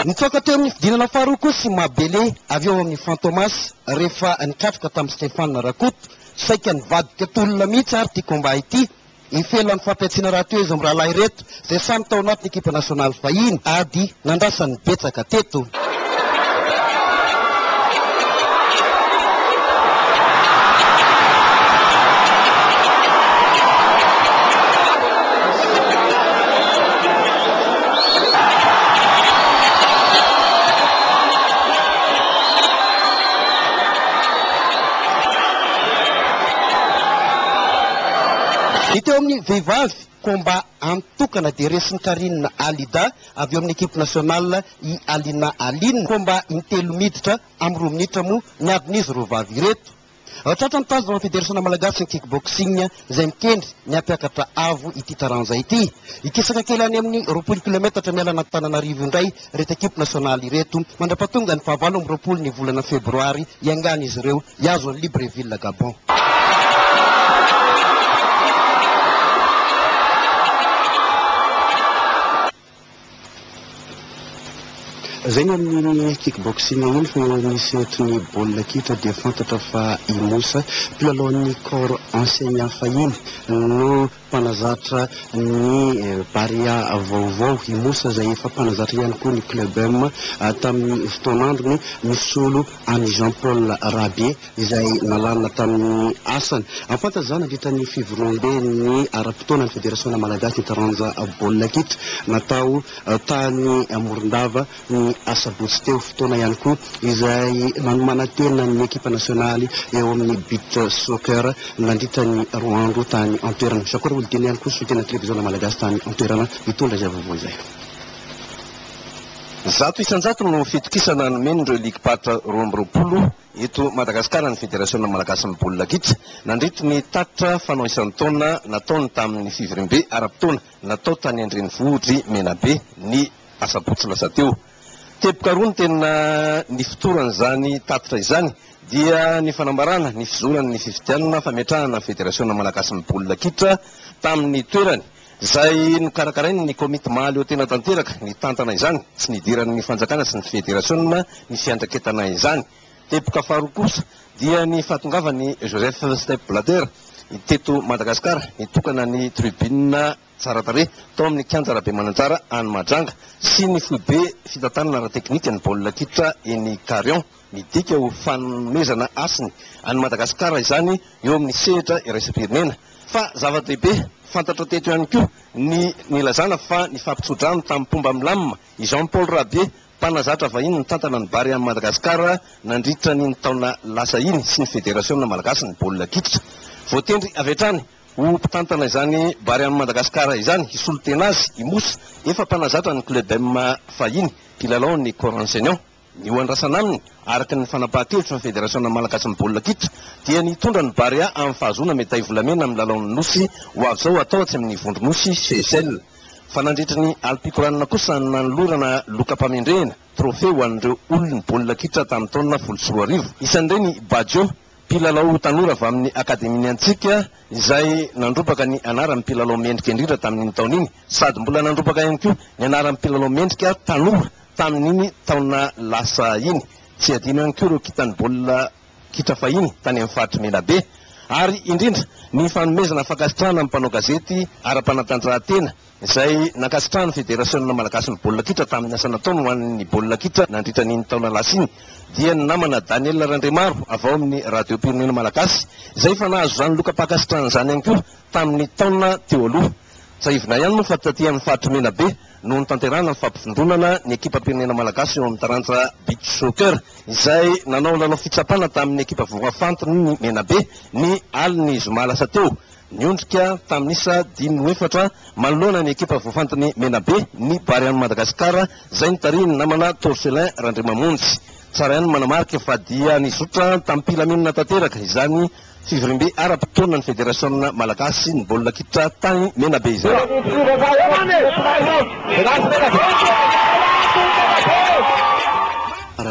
Nitsoaka teo amin'ny fidinana faharoa kosa i Mabele avy eo amin'ny Fantomas rehefa nikatroka tamin'i Stéphane Rakoto. Saika nivadika tolona mihitsy ary ity combat ity. Ivelan'ny fampihantsiana rahateo izy mirahalahy ireto, izay samy tao anatin'ny ekipa nasionaly fahiny, ady nandrasan'ny betsaka teto. Ny teo amin'ny vehivavy, combat antokana dia resin'i Karine Alida avy eo amin'ny equipe nationale i Alina Aline. Combat intelo miditra amin'ny roa minitra moa ny adin'izy roa vavy ireto. Tratra ny tanjona ho an'ny Federasiona Malagasy ny Kick-boxing izay mikendry ny hampiakatra avo ity taranja ity. Hikisaka kely any amin'ny 20 kilometatra miala an'Antananarivo indray ireto ekipa nasionaly ireto mandra-pahatonga ny fahavalo amby 20 ny volana febroary hiangan'izy ireo hihazo an'i Libreville Gabon. Izay ny amin'iny kick-boxing iny fa eo amin'ny sehatry ny baolina kitra dia fantatra fa i Moussa, mpilalaon'ny corps enseignant fahiny no mpanazatra ny Barea vaovao. I Moussa izay efa mpanazatra ihany koa ny Club M tamin'ny fotoan'androny, misolo an'i Jean Paul Rabe izay nalana tamin'ny asany. Fantatra izany nandritra ny fivoriamben'ny ara-potoana ny Federasiona Malagasy ny taranja baolina kitra natao tany Morondava ny asabotsy teo. Fotoana ihany koa izay nanomanan-tena ny ekipa nasionaly eo amin'ny beach soccer nandritra ny roa andro tany an-toerana. Misy akory olon-tiana ihany koa solontenan'ny televiziona malagasy tany an-toerana nitondra izay vaovao izay. 100% no fitokisana nomen'ireo ligim-paritra 22 eto Madagasikara ny Federasiona Malagasin'ny Baolina Kitra nandritry ny tatitra fanao isan-taona nataony tamin'ny fivoriambe ara-potoana natao tany an-drenivohitr'i Menabe ny asabotsy lasa teo. Teboka roa no tena nifotoran'izany tatitra izany dia ny fanambarana ny fizoran'ny fifidianana fametrahana ny Federasiona Malagasin'ny Baolina Kitra tamin'ny toerany izay nokarakarain'ny komity mahaleo tena tanteraka nitantana izany, tsy nidiran'ny fanjakana sy ny federasiona ny fiandraiketana izany. Teboka faharoa kosa dia ny fahatongavan'i Joseph Step Blatter teto Madagasikara nitokana ny tribune tsara tarehy tao amin'ny kianja Rabemananjara any Mahajanga sy ny foibe fitantanana ara-teknika ny baolina kitra eny Carion. Midika ho fanomezana hasiny an'i Madagasikara izany eo amin'ny sehatra iraisam-pirenena. Fa zava-dehibe fantatra teto ihany koa ny nilazana fa nifampitso-drano tamim-pomba milamina i Jean Paul Rabe, mpanazatra vahiny nitantana ny Barea Madagascar nandritra an'iny taona lasa iny sy ny Federasiona malagasin'ny baolina kitra. Voatendry avy hatrany ho mpitantana izany Barea Madagascar izany hisolo tena azy i Moussa, efa mpanazatra ny Club M fahiny, mpilalao ny Corps Enseignant. Ny ho andrasana aminy, araka ny fanapahan-kevitry ny Federasiona malagasin'ny baolina kitra, dia ny hitondra ny Barea amin'ny fahazoana meday volamena amin'ny lalaon'ny Nosy ho avy izao hatao atsy amin'ny Vondronosy Seychelles. Fa nandritry ny alim-pikoranana kosa no nanolorana lokam-pamendrehana, trophée, ho an'ireo olon'ny baolina kitra tamin'ny taona 2010. Isan'ireny i Baggio, mpilalao tanora avy amin'ny Akademian'ny Antsika, izay nandrombaka ny anaran'ny mpilalao mendrika indrindra tamin'iny taona iny, sady mbola nandrombaka ihany koa ny anaran'ny mpilalao mendrika tanora tamin'iny taona lasa iny. Tsy adino ihany koa ireo kintan'ny baolina kitra fahiny tany amin'ny faritr'i Menabe. Ary indrindra ny fanomezana fankasitrahana ny mpanao gazety ara-panatanjahantena izay nankasitrahan'ny Federasiona malagasin'ny baolina kitra tamin'ny asa nataony ho an'ny baolina kitra nandritra an'iny taona lasa iny dia ny namana Daniel Randriamaro avy ao amin'ny Radiom-pirenena malagasy izay efa nahazo izany lokam-pankasitrahana izany ihany koa tamin'ny taona teo aloha. Tsiahivina ihany moa fa taty amin'ny faritr'i Menabe no notanterahana ny fampivondronana ny ekipam-pirenena malagasy eo amin'ny taranja beach soccer izay nanao lalao fitsapana tamin'ny ekipa voafantin'ny Menabe ny alin'ny zoma lasa teo. Niondrika tamin'ny isa dimy no efatra manoloana ny ekipa voafantin'ny Menabe ny Barean'i Madagasikara izay notarihin'ny namana Torcelin Randriamamonjy. Tsara ihany ny manamarika fa dia nizotra tamim-pilaminana tanteraka izany Fivoriambe ara-potoana ny Federasiona Malagasy ny baolina kitra tany Menabe izay.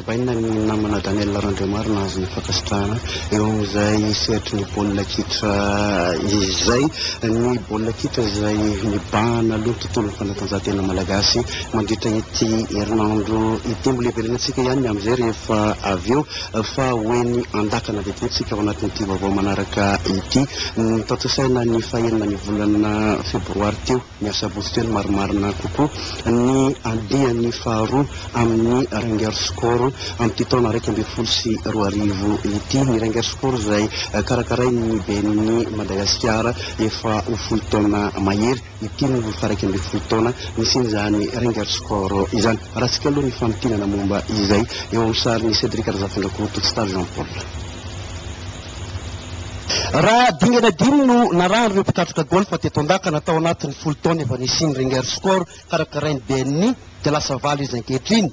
Arahabaina ny namana Daniel Randriamaro nahazo ny fankasitrahana eo amin'izay sehatry ny baolina kitra izay. Ny baolina kitra izay mibahana aloha ny tontolon'ny fanatanjahantena malagasy mandritra ity herinandro ity. Mbola hiverenantsika ihany ny amin'izay rehefa avy eo fa ho eny an-dakana vetivety isika ao anatin'ity vaovao manaraka ity. Notontosaina ny fahenina ny volana febroary teo. Ny asabotsy teo no marimarina kokoa ny andiany faharoa amin'ny Ringer Score amin'ity taona 2011 ity. Ny Ringer Score izay karakarain'ny BNI Madagasikara efa ho folo taona mahery. Ity no faha-11 taona nisian'izany Ringer Score izany. Ratsika aloha ny famintinana momba izay eo amin'ny sarin'i Cédric Razafindrakoto, Tsitalo Jean Paul. Raha dingana dimy no narahan'ireo mpikatroka golf teto an-dakana tao anatin'ny folo taona efa nisian'ny Ringer Score karakarain'ny BNI dia lasa valo izy ankehitriny.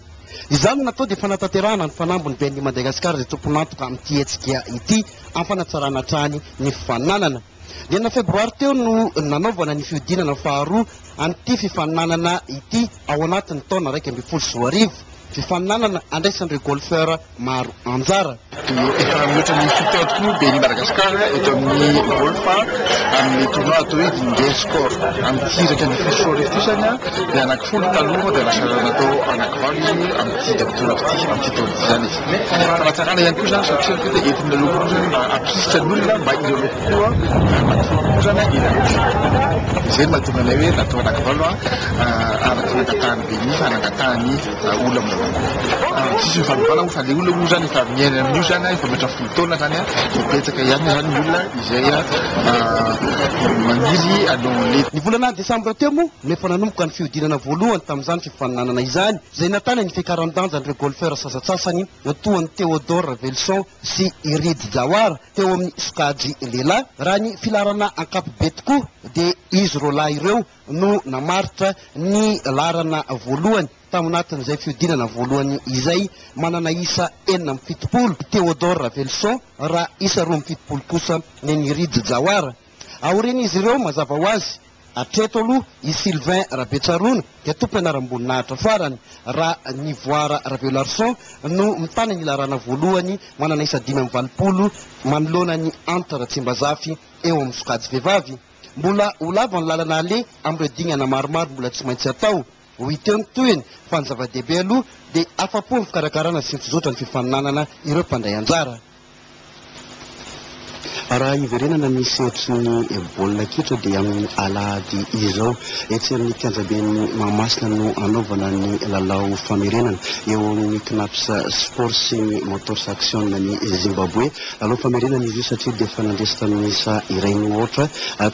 Izany no natao dia fanatanterahana ny fanambin'ny BNI Madagascar izay tompon'antoka amin'ity hetsika ity amin'ny fanatsarana hatrany ny fifaninanana. Ny enina febroary teo no nanaovana ny fihodinana faharoa an'ity fifaninanana ity ao anatin'ny taona 2011. Fifaninanana andraisan'ireo golfeur maro anjara. Efa mihoatra ny fito taona tokoa BNI Madagascar eto amin'ny golf amin'ny tournoi atao hoe Ringer Score. Amin'ity 2011 ity izany dia anankifolo taloha dia lasa natao anankivalo izy amin'ity taona ity, amin'ity taona ity izany izy. Fanatsarana ihany koa izany satria dia entina aloha kokoa izany mba hampirisika ny olona mba hilalao kokoa, matoa kokoa izany hilalao. Izay no mahatonga anay hoe natao anankivalo araka ny angatahan'ny BNI fa nangatahan'ny olona milalao kokoa. Tsisy ny fanovana moa fa ilay olona moa izany efa miaina amin'io izany efa mihoatra ny folo taona izany dia betsaka ihany izany ny olona izay maniry hanao an'ilay. Ny volana desambra teo moa no efa nanomboka ny fihodinana voalohany tamin'izany fifaninanana izany, izay natana ny fiakaran-danjan'ireo golfeurs sasantsasany toa an'i Théodore Ravelison sy i Rid Jawar teo amin'ny sokajy lehilahy. Raha ny filaharana ankapobe tokoa dia izy roalahy ireo no namaritra ny laharana voalohany tao anatin'izay fihodinana voalohany izay, manana isa 76 i Théodore Ravelison raha isa 72 kosa ny an'i Rid Jawar. Aorian'izy ireo mazava ho azy, hatreto aloha i Sylvain Rabetsaroana dia tompon'anaram-boninahitra farany raha ny Voara Raveloarison no mitana ny laharana voalohany manana isa 85 manoloana an'i Anta Ratsimbazafy eo amin'ny sokajy vehivavy. Mbola ho lava ny lalana aleha amin'ireo dingana maromaro mbola tsy maintsy atao. Ho hita eo ny tohiny fa ny zava-dehibe aloha dia afa-po amin'ny fikarakarana sy ny fizotran'ny fifaninanana ireo mpandray anjara. Raha hiverenana ny sehatry ny baolina kitra dia amin'ny alahady izao etsy amin'ny kianjaben'i Mahamasina no hanaovana ny lalao famerenana eo amin'ny Cnaps Sports sy ny Motors Action ny Zimbabwe. Lalao famerenana izy io satria dia efa nandresy tamin'ny isa iray no aotra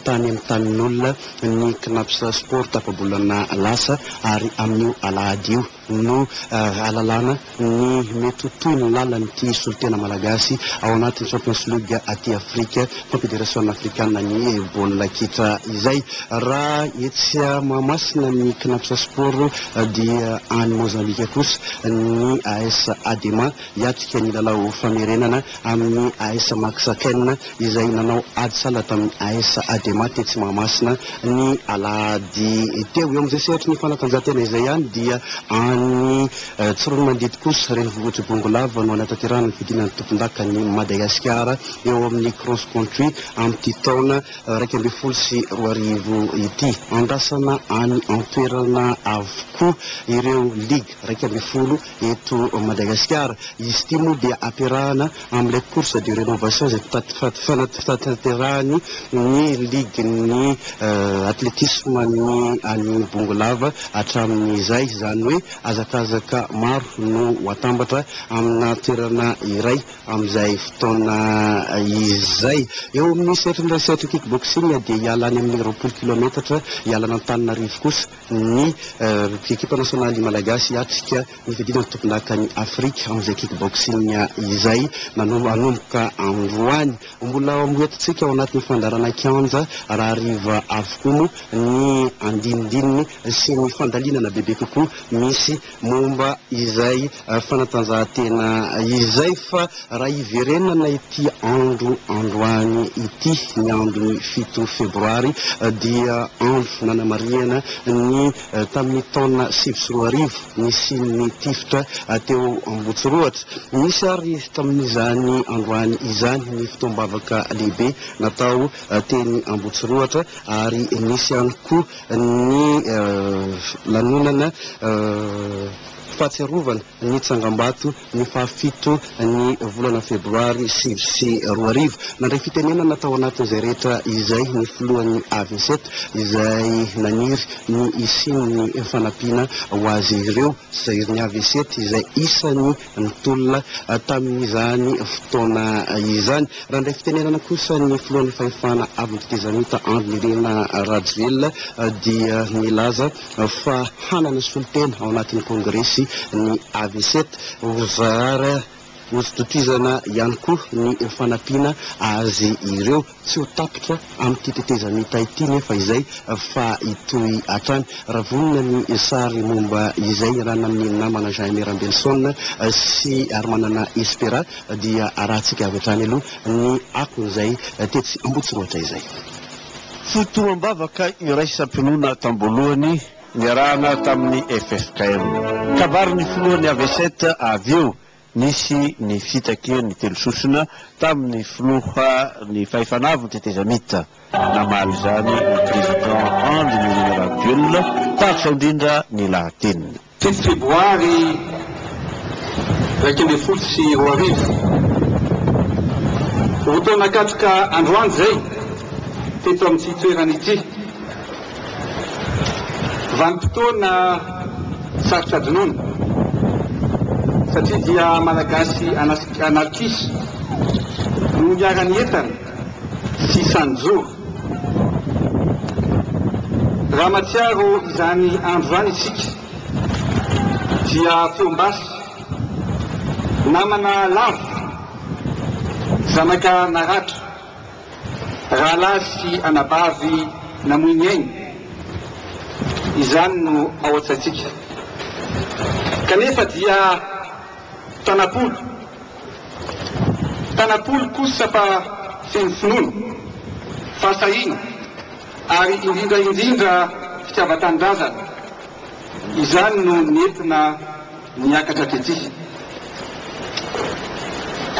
tany amin'ny tanin'olona ny Cnaps Sport tapa-bolana lasa ary amin'io alahady io no ahalalana ny mety ho toy ny lalan'ity solontena malagasy ao anatin'ny Champions League aty Afrika, Confederation Afrikana ny baolina kitra izay. Raha etsy Mahamasina ny Cnaps Sport dia any Mozambika kosa ny AS Adema hiatrika ny lalao famerenana amin'ny AS Maxaquene izay nanao ady sahala tamin'ny AS Adema tetsy Mahamasina ny alahady teo. Eo amin'izay sehatry ny fanatanjahantena izay ihany dia any Tsiroanomandidy kosa, renivohitr'i Bongolava no hanatanterahana ny fidinan'ny tompondakan'i Madagasikara eo amin'ny cross country amin'ity taona 2011 ity. Andrasana any an-toerana avokoa ireo ligue 11 eto Madagasikara. Izy ity moa dia ampiarahana amin'ilay course de rénovation izay fanatanterahany ny ligin'ny atletisme ny any Bongolava hatramin'izay. Izany hoe hazakazaka maro no ho atambatra amina toerana iray amin'izay fotoana izay. Eo amin'ny sehatry ny sehatry ny kick-boxing dia hiala any amin'ny 20 kilometatra hiala an'Antananarivo kosa ny ekipa nasionaly malagasy hiatrika ny fiadiana ny tompondakan'i Afrika amin'izay kick-boxing izay hanomboka androany. Mbola hoentintsika ao anatin'ny fandaharana kianja rahariva avokoa moa ny andinindininy sy ny fandalinana bebe kokoa misy momba izay fanatanjahantena izay fa raha hiverenana ity andro androany. androany ity ny andron'ny 7 febroary dia andro nanamarihana ny tamin'ny taona 2009 nisian'ny tifitra teo Ambohitsirohotra. Nisy ary tamin'izany androany izany ny fotoam-bavaka lehibe natao teny Ambohitsirohotra ary nisy ihany koa ny lanonana fahatsiarovana ny tsangambato ny fahafito ny volana febroary 2009. Nandray fitenenana tao anatin'izay rehetra izay ny filohan'ny AV7 izay naniry ny hisian'ny fanampiana ho azy ireo, izay ny AV7 izay isan'ny nitolona tamin'izany fotoana izany. Raha nandray fitenenana kosa ny filohan'ny fahefana avon'ny tetezamita Andry Nirina Rajoelina dia nilaza fa hanana solontena ao anatin'ny kongresy ny AV7. Ho zara hototizana ihany koa ny fanampiana azy ireo. Tsy ho tapitra amin'ity tetezamita ity nefa izay fa hitohy hatrany. Raha vonona ny sary momba izay niarahana amin'ny namana Jean Aimé Rambelison sy Harimanana Espera dia arahantsika avy hatrany aloha ny akon'izay tetsy Ambohitsirohotra izay. Fotoam-bavaka iraisam-pinoana tam-boalohany niarahana tamin'ny ffkm. Kabarin'ny filohan'ny AV7 avy eo, nisy ny fitakian'ny telo sosona tamin'ny filoha ny fahefana avon'ny tetezamita. Namaly izany ny Président Andry Nirina Rajoelina, tahaka izao indrindra ny lahateniny. 7 febroary 2011, 2 taona katroka androany izay teto amin'ity toerana ity. Vanim-potoana sarotra adinoina satria dia Malagasy anarkisa no niara-nientana sy sahy-nijoro. Raha mahatsiaro izany andro izany isika dia feom-basy, namana lavo, zanaka naratra, Rahalahy sy anabavy namoy ny ainy, izany no ao an-tsaintsika. Kanefa dia tanam-polo, tanam-polo kosa fa feno finoana, fahasahiana ary indrindra indrindra fitiavan-tanindrazana, izany no nentina niakatra tety.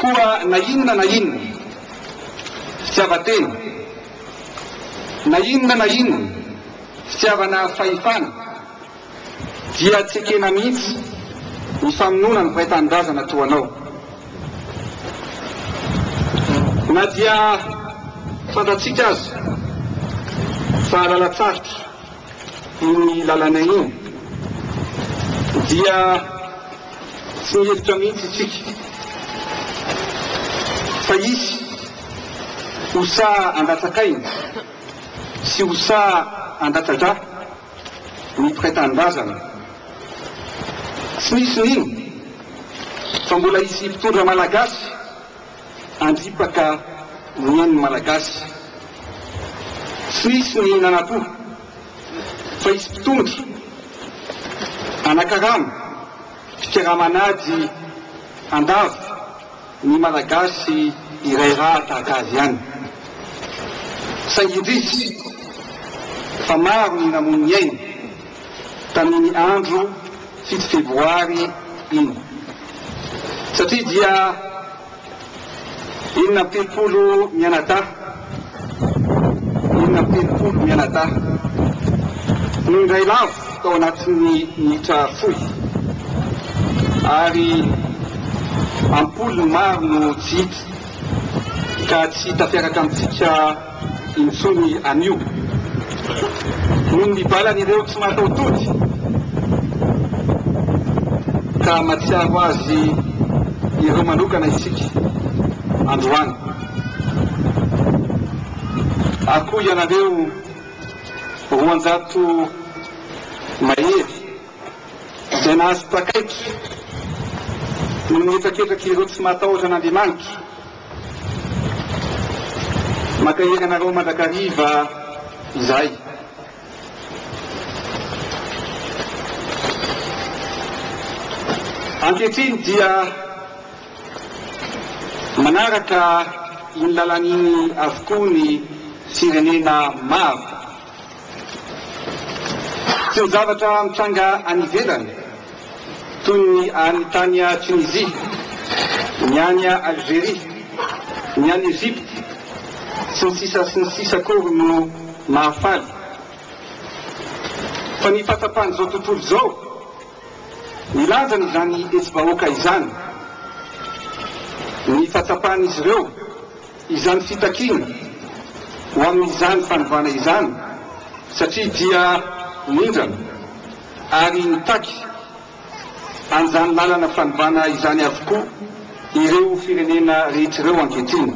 Koa na inona na inona fitiavan-tena, na inona na inona fitiavana fahefana dia tsy ekena mihitsy ny famonoana ny mpiray tanindrazana toa anao. Na dia fantatsika aza fa lalan-tsarotra iny lalana iny dia Tsy mihevitra mihitsy isika fa hisy ho sahy handatsak'aina sy ho sahy handatsa-drà ny mpiray tanindrazana. Tsy nisy nino fa mbola hisy mpitondra malagasy handripaka ny ain'ny Malagasy. Tsy nisy ny nanam-po fa hisy mpitondra hanakarama fikaraman'ady handavo ny Malagasy iray rà tahaka azy ihany. Saingy indrisy fa maro ny namoy ny ainy tamin'iny andro 7 febroary iny. Satria dia 36 mianadahy, 36 mianadahy no indray lavo tao anatin'ny minitra fohy ary am-polony maro no tsy hita ka tsy tafiaraka amintsika intsony anio noho ny balan'ireo tsy mahataho-tody ka mahatsiaro azy ireo manokana isika androany. Ary koa ianareo 200 mahery izay nahazo takaitra noho ny hetraketrak'ireo tsy matahotra an'Andriamanitra, Mankahery anareo mandrakariva izahay. Ankehitriny dia manaraka. iny lalana iny avokoa ny firenena maro. Tsy ny zavatra mitranga any ivelany, toy ny any tany Tunisie, ny any Algerie, ny any Egypte, sy ny sisa sy ny sisa akory no mahafaly, fa ny fahatsapan'izao tontolo izao ny lanjan'izany hetsi-bahoaka izany, ny fahatsapan'izy ireo izany fitakiana ho amin'izany fanovana izany satria dia nindrana ary nitaky an'izany lalana fanovana izany avokoa ireo firenena rehetra ireo ankehitriny.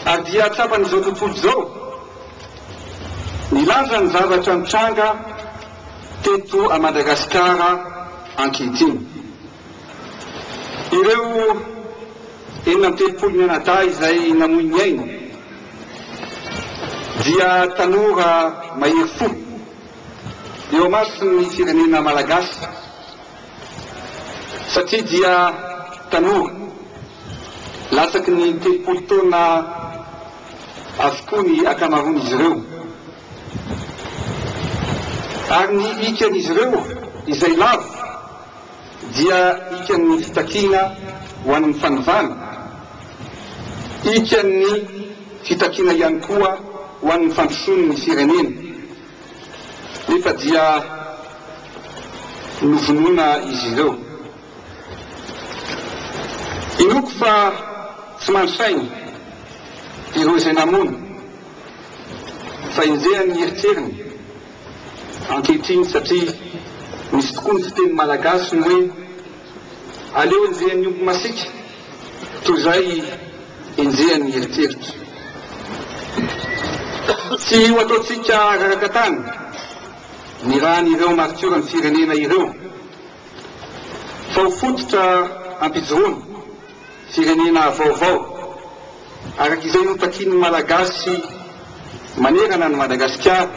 Ary dia tsapan'izao tontolo izao ny lanjan'ny zavatra nitranga teto a Madagasikara ankehitriny. Ireo 36 mianadahy izay namoy ny ainy dia tanora mahery fo eo amason'ny firenena malagasy satria dia tanora latsaky ny 30 taona avokoa ny ankamaroan'izy ireo. Ary ny hikan'izy ireo izay lavo dia hikan'ny fitakiana ho an'ny fanovana, hikan'ny fitakiana ihany koa ho an'ny fandrosoan'ny firenena, nefa dia novonoina izy ireo. Inoako fa tsy mandry saina ireo izay namono fa enjehan'ny eritreriny ankehitriny satria misy tokoa ny fiteny malagasy ny hoe aleo enjehan'ny omby masiaka toy izay enjehan'ny eritreritra. Tsy ho ataontsika raraka tany ny ràn'ireo martioran'ny firenena ireo fa ho fototra hampijoroana firenena vaovao araka izay notakian'ny Malagasy manerana an'i Madagasikara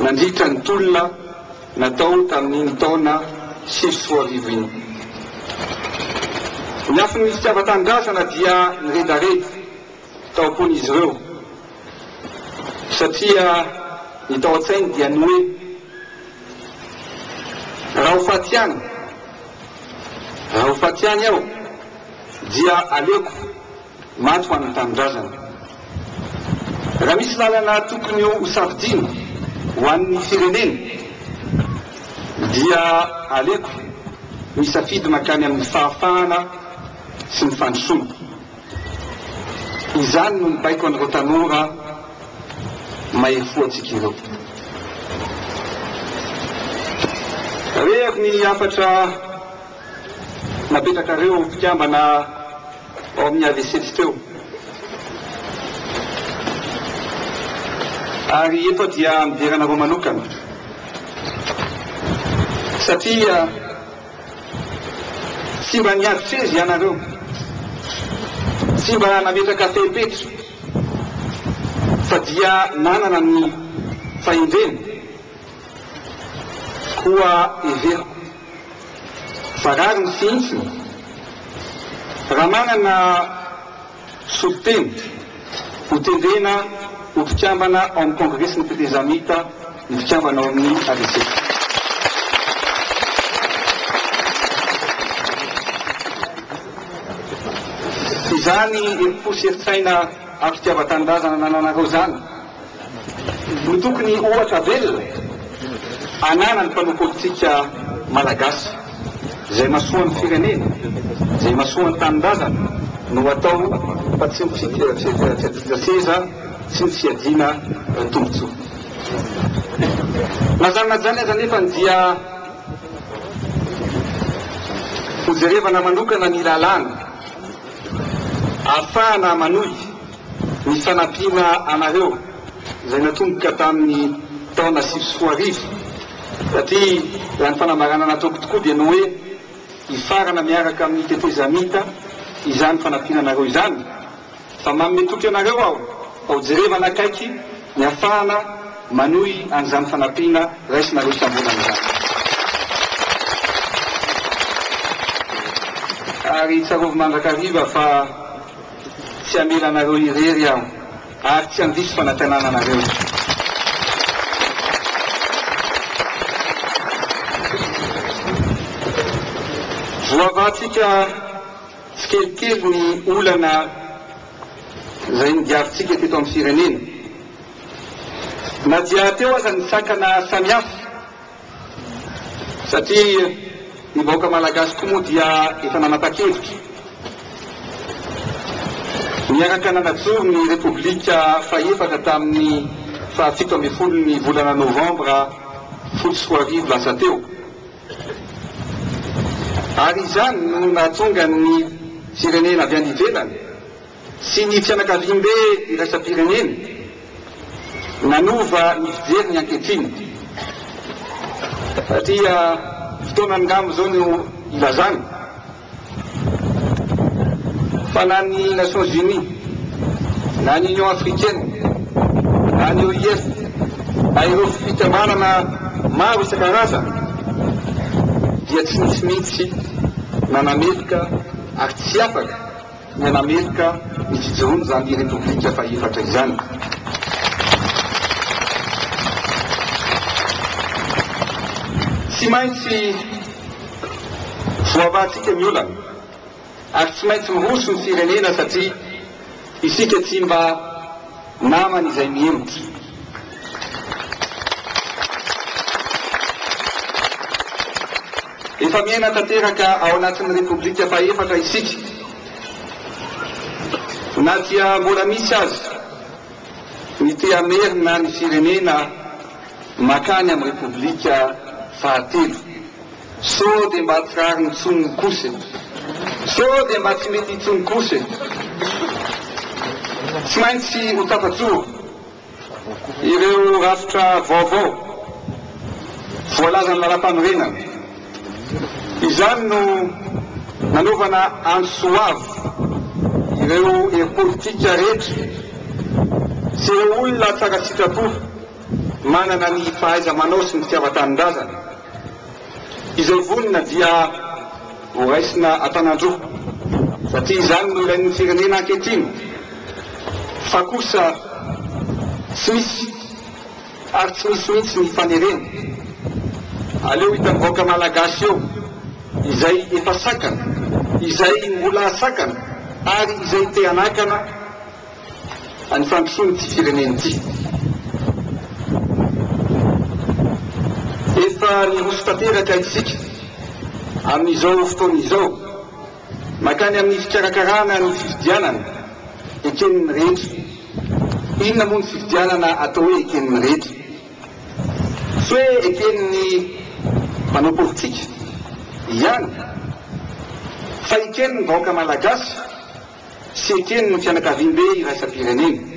nandritra ny tolona natao tamin'iny taona 2009 iny. Ny afon'ny fitiavan-tanindrazana dia niredareda tao am-pon'izy ireo satria ny tao an-tsainy dia ny hoe raha ho faty ihany, raha ho faty ihany aho dia aleoko maty ho an'ny tanindrazana. Raha misy lalana tokony ho safidiana ho an'ny firenena dia aleoko misafidy mankany amin'ny fahafahana sy ny fandrosoana. Izany no mibaiko an'ireo tanora mahery fo antsika ireo. Rehako ny hafatra napetrakareo mpikambana ao amin'ny AVC teo. Ary eto aho dia midera anareo manokana satria tsy mba niady seza ianareo, tsy mba nametraka fepetra fa dia nanana ny fahendrena, koa heveriko fa rariny sy hitsiny raha manana solontena ho tendrena ho mpikambana ao amin'ny Kongresin'ny Tetezamita ny mpikambana ao amin'ny AVC. Izany herim-po sy herin-tsaina ary fitiavan-tanindrazana anananareo izany no tokony ohatra velona ananan'ny mpanao politika malagasy. Izay mahasoa ny firenena, izay mahasoa ny tanindrazana no atao fa tsy ny fiadiana seza sy ny fiadiana tombontsoa. Na izany na izany aza anefa dia hojerevana manokana ny lalàna ahafahana manohy ny fanampiana anareo izay natomboka tamin'ny taona 2009 satria raha ny fanambarana nataoko tokoa dia ny hoe hifarana miaraka amin'ny tetezamita izany fanampiana anareo izany fa manome toky anareo aho fa hojerevana akaiky ny ahafahana manohy an'izany fanampiana raisinareo isam-bolana izany. Ary tsarovy mandrakariva fa. Tsy hamela anareo irery Aho, ary tsy handiso fanantenana anareo. Voavahantsika tsikelikely ny olana izay nodiavintsika teto amin'ny firenena. Na dia teo aza ny sakana samihafa, satria ny vahoaka malagasy koa moa dia efa nanapa-kevitra niaraka nanajoro ny Repoblika fahefatra tamin'ny faha 17 ny volana novambra 2010 lasa teo. Ary izany no nahatonga ny firenena avy any ivelany sy ny fianakaviambe iraisam-pirenena nanova ny fijeriny ankehitriny, satria fotoana angamba izao no ilazana fa na ny Nations Unies, na ny Union Africaine, na ny OIF, na ireo fikambanana maro isan-karazany dia tsy nisy mihitsy nanameloka ary tsy afaka ny hanameloka ny fijoroan'izany Repoblika fahefatra izany. Tsy maintsy voavahantsika ny olana ary tsy maintsy miroso ny firenena satria isika tsy mba namany izay mihemotra. Efa miaina tanteraka ao anatin'ny Repoblika fahefatra isika, na dia mbola misy aza ny te hamerina ny firenena makany amin'ny Repoblika fahatelo. Sao dia mba tsy rariny intsony kosa e! Sao dia mba tsy mety intsony kosa e! Tsy maintsy ho tafajoro ireo rafitra vaovao voalazan'ny lalàmpanorenana. Izany no nanaovana antso avo ireo hery politika rehetra sy ireo olona tsara sitrapo manana ny fahaiza-manao sy ny fitiavan-tanindrazana. Izay vonona dia horaisina an-tanan-droa satria izany no ilain'ny firenena ankehitriny fa kosa tsy misy ary tsy misy mihitsy ny fanerena. Aleo hitan'ny vahoaka malagasy eo izay efa sakana, izay mbola sakana ary izay te hanakana ny fandrosoan'ity firenena ity. Efa niroso tanteraka isika amin'izao fotoana izao mankany amin'ny fikarakarana ny fifidianana eken'ny rehetra. Inona moa ny fifidianana atao hoe eken'ny rehetra? Tsy hoe eken'ny mpanao politika ihany fa eken'ny vahoaka malagasy sy eken'ny fianakaviambe iraisam-pirenena.